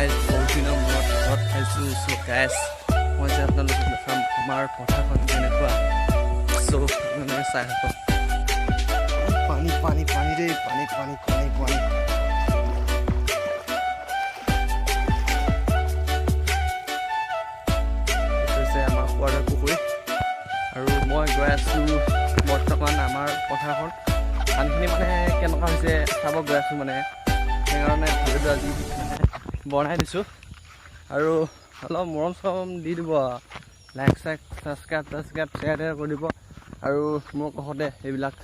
Guys, বহুত দিনৰ মূৰত ঘৰত আহিছোঁ। চ' গাইজ, মই যে আপোনালোকক দেখাম আমাৰ পথাৰখন কেনেকুৱা। চ' আপোনালোকে চাই থাকক। পানী পানী পানী দেই, পানী পানী পানী পানী। এইটো হৈছে আমাৰ সোৱাদৰ পুখুৰী আৰু মই গৈ আছোঁ বৰ্তমান আমাৰ পথাৰখন ধানখিনি মানে কেনেকুৱা হৈছে চাব গৈ আছোঁ। মানে সেইকাৰণে ভিডিঅ'টো আজি মানে বনাই দিছোঁ আৰু অলপ মৰম চৰম দি দিব, লাইক চাইক, ছাবস্ক্ৰাইব তাবস্ক্ৰাইব, শ্বেয়াৰ তেয়াৰ কৰি দিব। আৰু মোৰ কাষতে এইবিলাক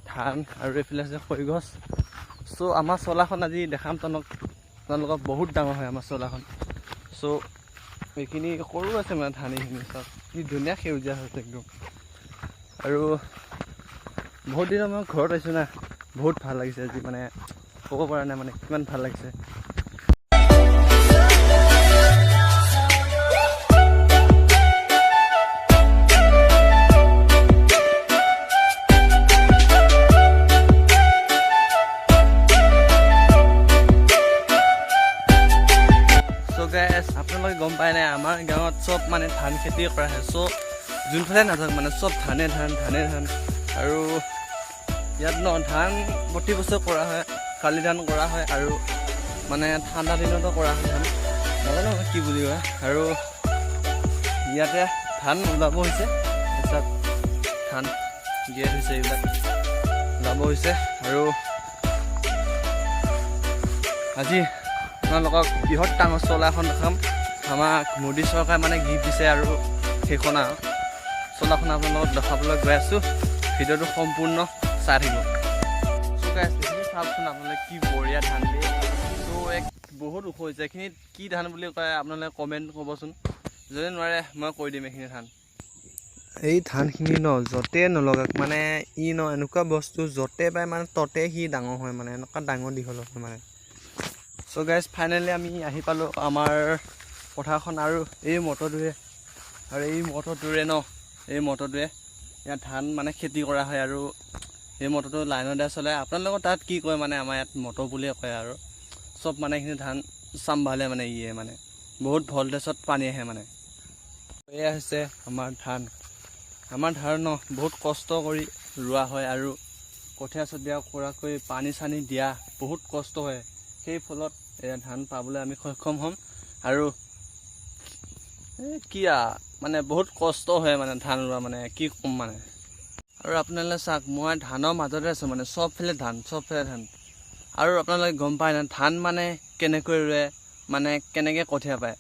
ধান আৰু এইফালে আছে খৰি গছ। চ' আমাৰ চলাখন আজি দেখাম তেওঁলোকক। বহুত ডাঙৰ হয় আমাৰ চলাখন। চ' এইখিনি সৰু আছে মানে ধান, এইখিনি চাওক কি ধুনীয়া সেউজীয়া হৈছে একদম। আৰু বহুত দিনৰ মই ঘৰত আহিছোঁ না, বহুত ভাল লাগিছে আজি, মানে ক'ব পৰা নাই মানে কিমান ভাল লাগিছে। চ' গাইজ, আপোনালোকে গম পায় নাই, আমাৰ গাঁৱত চব মানে ধান খেতি কৰা হয়। চ' যোনফালে নাযাওক মানে চব ধানে ধান, ধানে ধান। আৰু ইয়াত ন ধান প্ৰতি বছৰে কৰা হয়, শালি ধান কৰা হয় আৰু মানে ঠাণ্ডা দিনতো কৰা হয় ধান, নাজানো কি বুলি কয়। আৰু ইয়াতে ধান ওলাব হৈছে, তাৰপিছত ধান গেট হৈছে, এইবিলাক ওলাব হৈছে। আৰু আজি আপোনালোকক বৃহৎ ডাঙৰ চলা এখন দেখাম। আমাক মোদী চৰকাৰে মানে গিফ্ট দিছে আৰু সেইখন আৰু চলাখন আপোনালোকক দেখাবলৈ গৈ আছোঁ। ভিডিঅ'টো সম্পূৰ্ণ চাই থাকিব। চ' গাইজ, এইখিনি চাওকচোন আপোনালোকে, কি বঢ়িয়া ধান দিয়ে। চ' এক বহুত ওখ হৈছে। এইখিনিত কি ধান বুলি কয় আপোনালোকে কমেণ্ট ক'বচোন, যদি নোৱাৰে মই কৈ দিম। এইখিনি ধান, এই ধানখিনি ন য'তে নলগাওক মানে ই ন এনেকুৱা বস্তু য'তে পায় মানে ত'তে সি ডাঙৰ হয়, মানে এনেকুৱা ডাঙৰ দীঘল হয় মানে। চ' গাইজ, ফাইনেলি আমি আহি পালোঁ আমাৰ পথাৰখন আৰু এই মটৰটোৰে ন এই মটৰটোৱে ইয়াত ধান মানে খেতি কৰা হয়। আৰু এই মটৰটো লাইনৰ দ্বাৰা চলে। আপোনালোকৰ তাত কি কয় মানে, আমাৰ ইয়াত মটৰ বুলিয়ে কয়। আৰু চব মানে এইখিনি ধান চম্ভালে মানে ইয়ে মানে বহুত ভল্টেজত পানী আহে মানে। এয়া হৈছে আমাৰ ধান। আমাৰ ধান ন বহুত কষ্ট কৰি ৰোৱা হয় আৰু কঠীয়া চঠীয়া কৰাকৈ পানী চানী দিয়া বহুত কষ্ট হয়। সেই ফলত এয়া ধান পাবলৈ আমি সক্ষম হ'ম। আৰু এই কি মানে বহুত কষ্ট হয় মানে ধান ৰোৱা, মানে কি ক'ম মানে। আৰু আপোনালোকে চাওক, মই ধানৰ মাজতে আছোঁ, মানে চবফালে ধান, চবফালে ধান। আৰু আপোনালোকে গম পায় না ধান মানে কেনেকৈ ৰুৱে, মানে কেনেকৈ কঠীয়া পায়।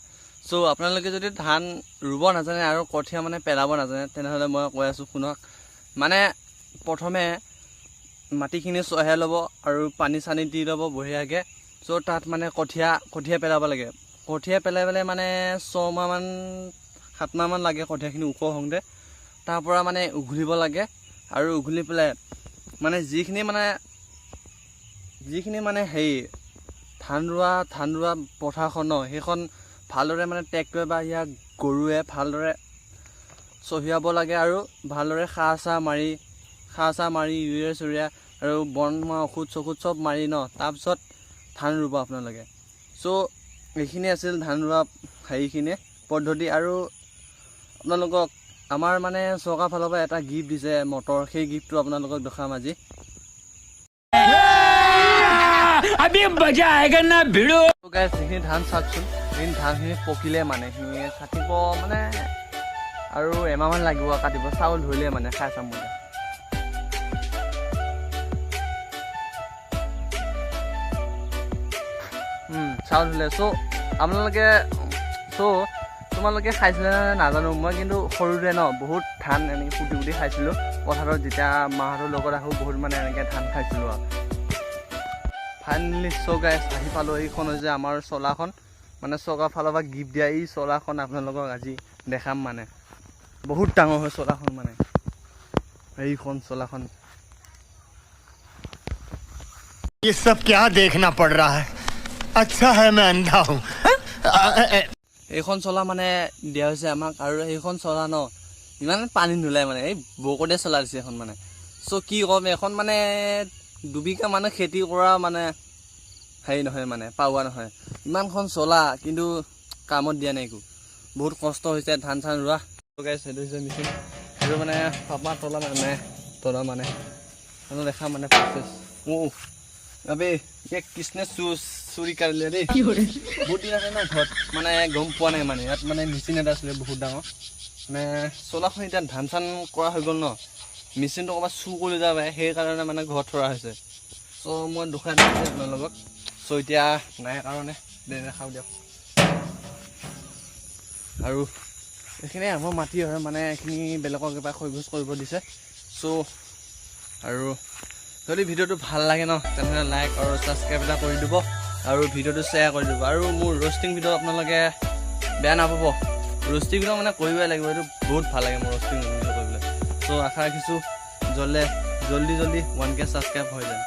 চ' আপোনালোকে যদি ধান ৰুব নাজানে আৰু কঠীয়া মানে পেলাব নাজানে, তেনেহ'লে মই কৈ আছোঁ শুনক। মানে প্ৰথমে মাটিখিনি চহাই ল'ব আৰু পানী চানী দি ল'ব বঢ়িয়াকৈ। চ' তাত মানে কঠীয়া কঠীয়া পেলাব লাগে। কঠীয়া পেলাই পেলাই মানে 6মাহমান 7মাহমান লাগে কঠীয়াখিনি ওখ হওঁতে। তাৰ পৰা মানে উঘলিব লাগে আৰু উঘলি পেলাই মানে যিখিনি মানে হেৰি ধান ৰোৱা পথাৰখন ন, সেইখন ভালদৰে মানে ট্ৰেক্টৰে বা ইয়াৰ গৰুৱে ভালদৰে চহিয়াব লাগে আৰু ভালদৰে সাৰ চাৰ মাৰি, ইউৰিয়া চিউৰিয়া আৰু বন মৰা ঔষধ চৌষধ চব মাৰি ন তাৰপিছত ধান ৰুব আপোনালোকে। চ' এইখিনি আছিল ধান ৰোৱা হেৰিখিনি পদ্ধতি। আৰু আপোনালোকক আমাৰ মানে চৰকাৰৰ ফালৰ পৰা এটা গিফ্ট দিছে মটৰ, সেই গিফ্টটো আপোনালোকক দেখাম আজি। अभी मजा आएगा ना भिड़ू। গাইজ, সেইখিনি ধান চাওকচোন। সেইখিনি ধানখিনি পকিলে মানে সেইখিনি কাটিব মানে আৰু এমাহমান লাগিব কাটিব। চাউল ধৰিলে মানে খাই চাম মানে। চাউল ধৰিলে। চ' আপোনালোকে, চ' তোমালোকে খাইছিলে নে নাজানো, মই কিন্তু সৰুতে ন বহুত ধান এনেকৈ কুটি কুটি খাইছিলোঁ। পথাৰত যেতিয়া মাহঁতৰ লগত আহোঁ, বহুত মানে এনেকৈ ধান খাইছিলোঁ। আৰু ফাইনেলি চ' গাইজ, আহি পালোঁ। এইখন হৈছে আমাৰ চলাখন, মানে চৰকাৰ ফালৰ পৰা গিফ্ট দিয়া এই চলাখন আপোনালোকক আজি দেখাম। মানে বহুত ডাঙৰ হয় চলাখন, মানে এইখন চলাখন। ये सब क्या देखना पड़ रहा है? अच्छा है मैं अंधा हूँ। এইখন চলা মানে দিয়া হৈছে আমাক। আৰু সেইখন চলা ন ইমান পানী নোলায়, মানে এই বৰকতে চলা দিছে এইখন মানে। চ' কি ক'ম, এইখন মানে 2 বিঘা মানে খেতি কৰা মানে হেৰি নহয়, মানে পাওৱা নহয়। ইমানখন চলা কিন্তু কামত দিয়া নাই একো। বহুত কষ্ট হৈছে ধান চান ৰোৱা। গাইছ, সেইটো হৈছে মেচিন। সেইটো মানে পাপা তলা, মানে তলা, মানে দেখা মানে প্ৰচেছ। অ' আবে, ये किसने चोरी कर लिया रे? বহুত দিন আছে ন ঘৰত, মানে গম পোৱা নাই। মানে ইয়াত মানে মেচিন এটা আছিলে বহুত ডাঙৰ। মানে চলাখন এতিয়া ধান চান কৰা হৈ গ'ল ন, মেচিনটো ক'ৰবাত চুৰ কৰি যাব পাৰে, সেইকাৰণে মানে ঘৰত থোৱা হৈছে। চ' মই দেখুৱাই দিছোঁ আপোনালোকক। চ' এতিয়া নাই কাৰণে দেখাওঁ দিয়ক। আৰু এইখিনি আমাৰ মাটি হয়, মানে এইখিনি বেলেগক এবাৰ খৈভোজ কৰিব দিছে। চ' আৰু যদি ভিডিঅ'টো ভাল লাগে ন, তেনেহ'লে লাইক আৰু ছাবস্ক্ৰাইব এটা কৰি দিব আৰু ভিডিঅ'টো শ্বেয়াৰ কৰি দিব। আৰু মোৰ ৰ'ষ্টিং ভিডিঅ' আপোনালোকে বেয়া নাপাব। ৰ'ষ্টিং ভিডিঅ' মানে কৰিবই লাগিব, এইটো বহুত ভাল লাগে মোৰ ৰ'ষ্টিং ভিডিঅ' কৰিবলৈ। চ' আশা ৰাখিছোঁ জল্দি জল্দি জল্দি 1K subscribe হৈ যায়।